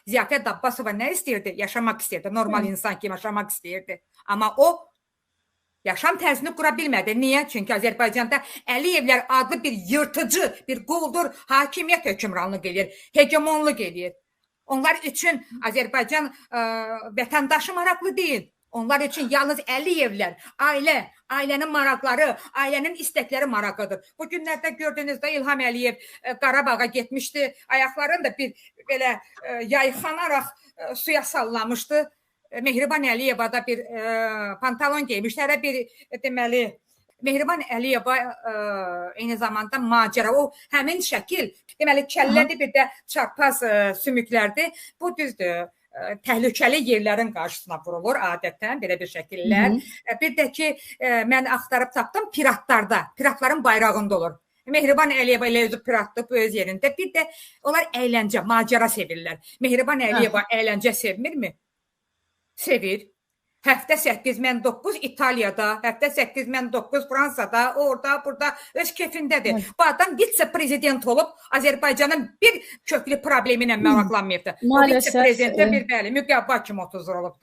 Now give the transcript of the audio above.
Ziyafət Abbasova nə istəyirdi? Yaşamaq istəyirdi. Normal insan kimi yaşamaq istəyirdi. Amma o yaşam tərzini qura bilmədi. Niyə? Çünki Azərbaycanda Əliyevlər adlı bir yırtıcı, bir quldur hakimiyyət hökmranlıq eləyir, hegemonluq eləyir. Onlar üçün Azərbaycan vətəndaşı maraqlı deyil. Onlar üçün yalnız Əliyevlər, ailə, ailənin maraqları, ailənin istəkləri maraqlıdır. Bu günlərdə gördüyünüzdə İlham Əliyev Qarabağa getmişdi. Ayaqlarını da bir belə yayxanaraq suya sallamışdı. Mehriban Əliyeva da bir pantalon geymişdi. Hələ bir deməli Mehriban Əliyeva eyni zamanda macəra, o həmin şəkil, deməli kəllədir, bir də çarpaz sümüklərdir. Bu düzdür, təhlükəli yerlərin qarşısına vurulur adətən belə bir şəkillər. Bir də ki, mən axtarıb tapdım piratlarda, piratların bayrağında olur. Mehriban Əliyeva elə özü piratdır, bu öz yerində. Bir də onlar əyləncə, macəra sevirlər. Mehriban Əliyeva əyləncə sevmirmi? Sevir. Həftə 8 mən 9 İtaliyada, həftə 8 mən 9 Fransada, orada, burada öz kefindədir. Bu adam vitse-prezident olub Azərbaycanın bir köklü problemi ilə maraqlanmayıbdır. O vitse-prezidentə bir bəli, müqəvva kimi otuzur olubdur.